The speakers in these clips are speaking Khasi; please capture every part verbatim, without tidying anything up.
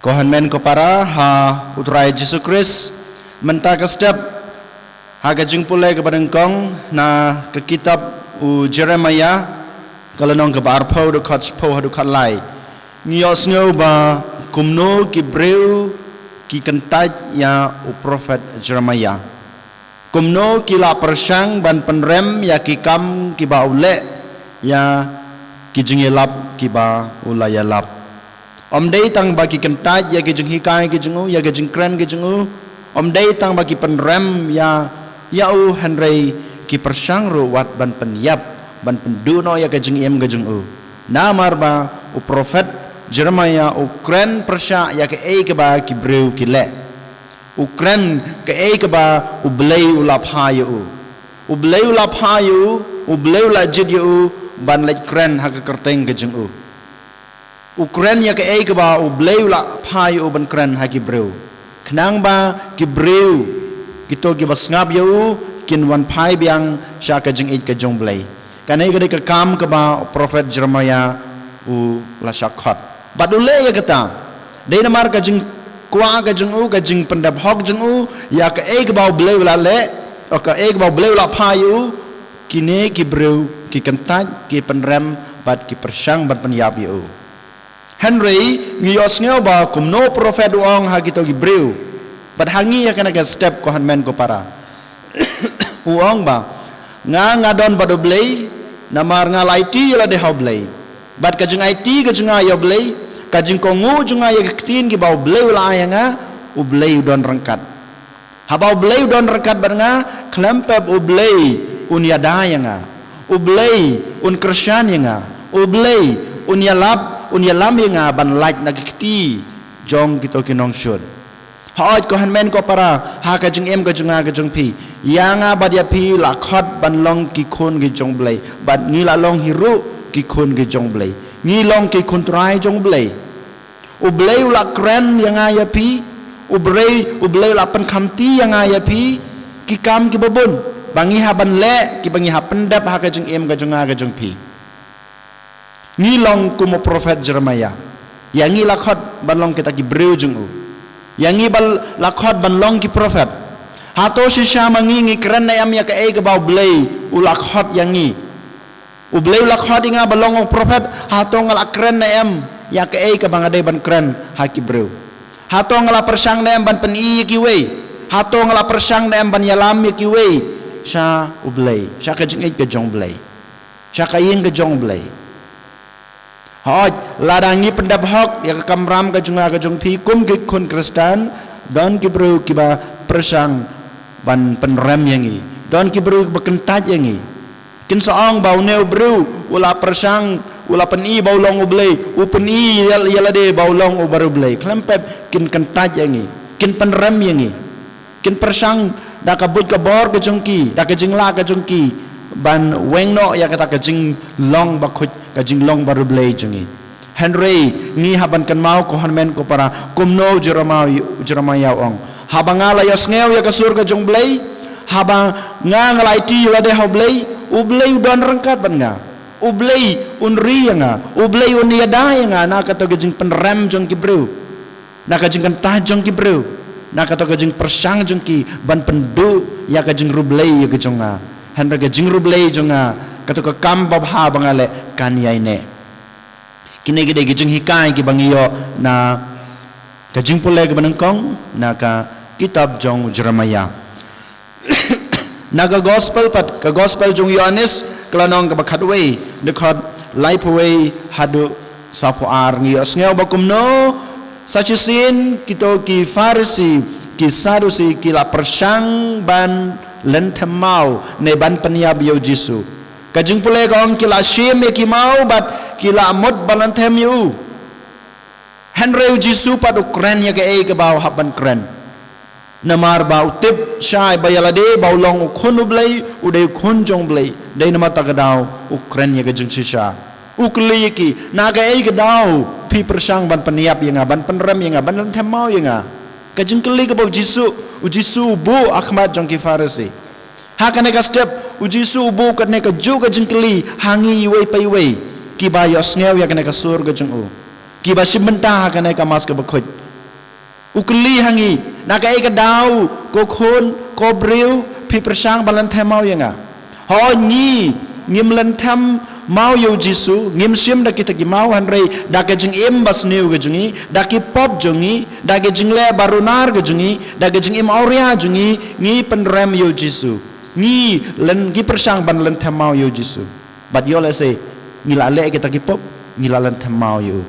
Ko hynmen ko para ha U Trai Jisu Khrist, mynta ka step ha ka jingpule kaba nyngkong na ka kitab u Jeremiah, ka lynnong kaba arphew, dkhot shiphew haduh khatlai. Ngi ïohsngew ba kumno ki briew ki kyntait ïa u prophet Jeremiah. Kumno ki la pyrshang ban pynrem ïa ki kam kiba u leh, ïa ki jingïalap kiba u la ïalap. Ym dei tang ba ki kyntait ïa ki jinghikai ki jong u, ïa ki jingkren ki jong u. Ym dei tang ba ki pynrem ïa, ïa u, hynrei ki pyrshang ruh wat ban pynïap, ban pynduh noh ïa ki jingim ki jong u. Namar ba u prophet Jeremiah u kren pyrshah ïa kaei kaba ki briew ki leh. U kren kaei kaba U Blei u la phah ïa u. U Blei u la phah ïa u, U Blei u la jied ïa u ban leit kren ha ka kyrteng ka jong u. U kren ïa kaei kaba U Blei u la phah ïa u ban kren ha ki briew. Khnang ba ki briew, kito kiba sngap ïa u, kin wan phai biang sha ka jingïeit ka jong U Blei. Kane ka dei ka kam kaba u prophet Jeremiah u la shah khot. Bad u leh ïa kata. Dei namar ka jingkwah ka jong u, ka jingpyndep hok jong u ïa kaei kaba U Blei u la leh, o kaei kaba U Blei u la phah ïa u, kine ki briew ki kyntait, ki pynrem bad ki pyrshang ban pynïap ïa u. Hynrei ngi ïohsngew ba kumno u prophet u ong ha kito ki briew. Bad ha ngi ha kane ka step, ko hynmen ko para. U ong ba, nga, nga don bad U Blei, namar nga la aiti ïa lade ha U Blei. Bad ka jingaiti ka jong nga ïa U Blei, ka jingkohnguh jong nga ïa ki ktien kiba U Blei u la ai ïa nga, U Blei u don ryngkat. Haba U Blei u don ryngkat bad nga, khlem pep U Blei un ïada ïa nga. U Blei un kyrshan ïa nga. U Blei un ïalap, un ïalam ïa nga ban lait na ki kti jong kito ki nongshun. Hooid, ko hynmen ko para, ha ka jingim ka jong nga ka jong phi, ïa nga bad ïa phi la khot ban long ki khun ki jong U Blei, bad ngi la long hi ruh ki khun ki jong U Blei. Ngi long ki khun trai jong U Blei. U Blei u la kren ïa nga ïa phi, U Blei, U Blei u la pynkhamti ïa nga ïa phi, ki kam kiba bun ba ngi hap ban leh, kiba ngi hap pyndep ha ka jingim ka jong nga ka jong phi. Ngi long kum u prophet Jeremiah. Ïa ngi la khot ban long kita ki briew jong u. Ïa ngi ba la khot ban long ki prophet. Hato shisha ma ngi ngi kren ne em ïa kaei kaba U Blei u la khot ïa ngi? U Blei u la khot ïa nga ba long u prophet, hato nga la kren ne em ïa kaei kaba nga dei ban kren ha ki briew? Hato nga la pyrshang ne em ban pyni ïa kiwei? Hato nga la pyrshang ne em ban ïalam ïa kiwei sha U Blei, sha ka jingïeit ka jong U Blei, sha ka ïing ka jong U Blei? Hooid, lada ngi pyndep hok ïa ka kamram ka jong nga ka jong phi kum ki khun Khristan, don ki briew kiba pyrshang ban pynrem ïa ngi. Don ki briew kiba kyntait ïa ngi. Kin sa ong ba une u briew u la pyrshang, u la pyni ba u long U Blei, u pyni ïa, ïa lade ba u long u bariewblei. Khlem pep kin kyntait ïa ngi, kin pynrem ïa ngi. Kin pyrshang da ka buit ka bor ka jong ki, da ka jinglah ka jong ki, ban weng noh ïa kata ka jinglong bakhuid, ka jinglong bariewblei jong ngi. Hynrei ngi hap ban kynmaw, ko hynmen ko para, kumno u Jeremiah, u Jeremiah u ong. Haba nga la ïohsngew ïa ka sur ka jong U Blei, haba nga, nga la aiti ïa lade ha U Blei, U Blei u don ryngkat bad nga. U Blei un ri ïa nga, U Blei un ïada ïa nga na kato ka jingpynrem jong ki briew, na ka jingkyntait jong ki briew, na kato ka jingpyrshang jong ki ban pynduh ïa ka jingriewblei ïa ka jong nga. Hynrei ka jingriewblei jong nga, kato ka kam babha ba nga leh, kan ïaineh. Kine ki dei ki jinghikai kiba ngi ïoh na ka jingpule kaba nyngkong na ka kitab jong u Jeremiah. Na ka gospel pat, ka gospel jong u Ïoannis, ka lynnong kaba khatwei, dkhot laiphew wei haduh saphew ar, ngi ïohsngew ba kumno sa shisien kito ki Pharisi, ki Sadusi ki la pyrshang ban lynthem maw ne ban pynïap ïa u Jisu. Ka jingpule ka ong ki la shim ïa ki maw bad ki la mut ban lynthem ïa u. Hynrei u Jisu pat u kren ïa kaei kaba u hap ban kren. Namar ba u tip shai ba ïa lade ba u long u khun U Blei, u dei u khun jong U Blei. Dei namar kata ka daw u kren ïa ka jingshisha. U kylli ïa ki, na kaei ka daw phi pyrshang ban pynïap ïa nga, ban pynrem ïa nga, ban lynthem maw ïa nga? Ka jingkylli kaba u Jisu, u Jisu u buh ha khmat jong ki Pharisi. Ha kane ka step, u Jisu u buh kane kajuh ka jingkylli ha ngi iwei pa iwei kiba ïohsngew ïa kane ka sur ka jong u, kiba shim bynta ha kane ka Mass kaba khuid. U kylli ha ngi, na kaei ka daw, ko khun, ko briew, phi pyrshang ban lynthem maw ïa nga? Hooid ngi, ngim lynthem maw ïa u Jisu, ngim shim da kita ki maw, hynrei da ka jingim basniew ka jong ngi, da ki pop jong ngi, da ka jingleh barunar ka jong ngi, da ka jingim awria jong ngi, ngi pynrem ïa u Jisu. Ngi lyn, ngi pyrshang ban lynthem maw ïa u Jisu. Bad ïoh lehse ngi la leh kita ki pop, ngi la lynthem maw ïa u.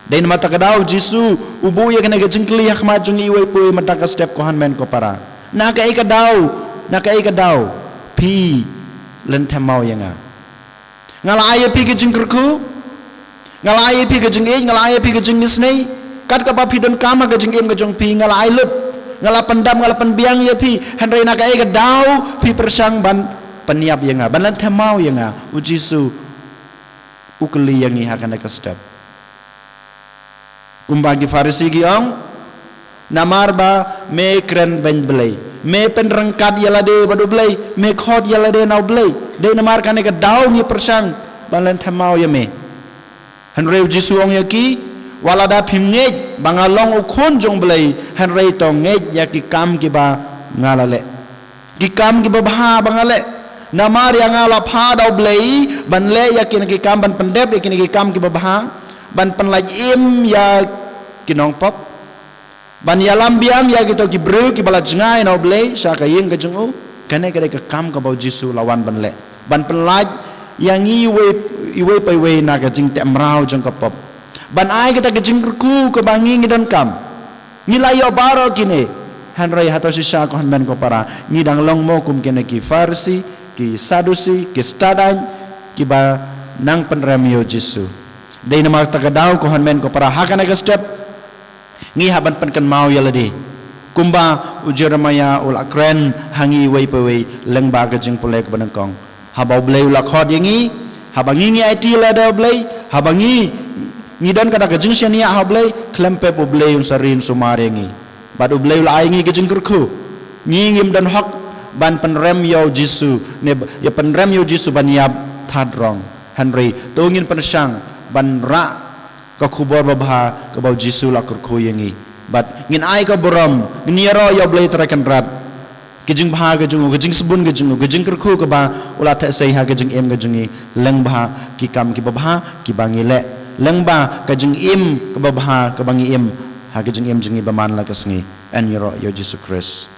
Dei namar kata ka daw u Jisu u buh ïa kane ka jingkylli ha khmat jong ngi iwei pa iwei mynta ka step, ko hynmen ko para. Na kaei ka daw, na kaei ka daw phi lynthem maw ïa nga? Nga la ai ïa phi ka jingkyrkhu, nga la ai ïa phi ka jingïeit, nga la ai ïa phi ka jingisynei. Kat kaba phi donkam ha ka jingim ka jong phi, nga la ai lut, nga la pyndap, nga la pynbiang ïa phi. Hynrei na kaei ka daw phi pyrshang ban pynïap ïa nga, ban lynthem maw ïa nga? U Jisu u kylli ïa ngi ha kane ka step. Kumba ki Pharisi ki ong, namar ba me kren beiñ Blei, me pynryngkat ïa lade bad u Blei, me khot ïa lade na u Blei. Dei namar kane ka daw ngi pyrshang ban lynthem maw ïa me. Hynrei u Jisu u ong ïa ki, wat lada phim ngeit ba nga long u khun jong u Blei, hynrei to ngeit ïa ki kam kiba nga la leh. Ki kam kiba bha ba nga leh. Namar ïa nga la phah da u Blei ban leh ïa kine ki kam, ban pyndep ïa kine ki kam kiba bha, ban pynlait im ïa ki nongpop, ban ïalam biang ïa kito ki briew kiba la jngai na u Blei sha ka ïing ka jong u. Kane ka dei ka kam kaba u Jisu u la wan ban leh, ban pynlait ïa ngi iwei, iwei pa iwei na ka jingteh mraw jong ka pop, ban ai kata ka jingkyrkhu kaba ngi, ngi donkam. Ngi la ïoh baroh kine. Hynrei hato shisha, ko hynmen ko para, ngi dang long mo kum kine ki Pharisi, ki Sadusi, ki stad aiñ, kiba nang pynrem ïa u Jisu? Dei namar kata ka daw, ko hynmen ko para, ha kane ka step ngi hap ban pynkynmaw ïa lade, kumba u Jeremiah u la kren ha ngi iwei pa iwei lyngba ka jingpule kaba nyngkong. Haba u Blei u la khot ïa ngi, haba ngi, ngi aiti ïa lade u Blei, haba ngi, ngi don kata ka jingshaniah ha u Blei, khlem pep u Blei un sa ri un sumar ïa ngi. Bad u Blei u la ai ngi ka jingkyrkhu. Ngi ngim don hok ban pynrem ïa u Jisu, ne ïa pynrem ïa u Jisu ban ïap thad rong. Hynrei to ngin pyrshang ban rah ka khubor babha kaba u Jisu u la kyrkhu ïa ngi. Bad ngin ai ka burom, ngin ïaroh ïa u Blei Trai Kynrad. Ka jingbha ka jong u, ka jingsbun ka jong u, ka jingkyrkhu kaba u la theh sei ha ka jingim ka jong ngi, lyngba ki kam kiba bha kiba ngi leh, lyngba ka jingim kaba bha kaba ngi im ha ka jingim jong ngi ba man la ka sngi. Yn ïaroh ïa u Jisu Khrist.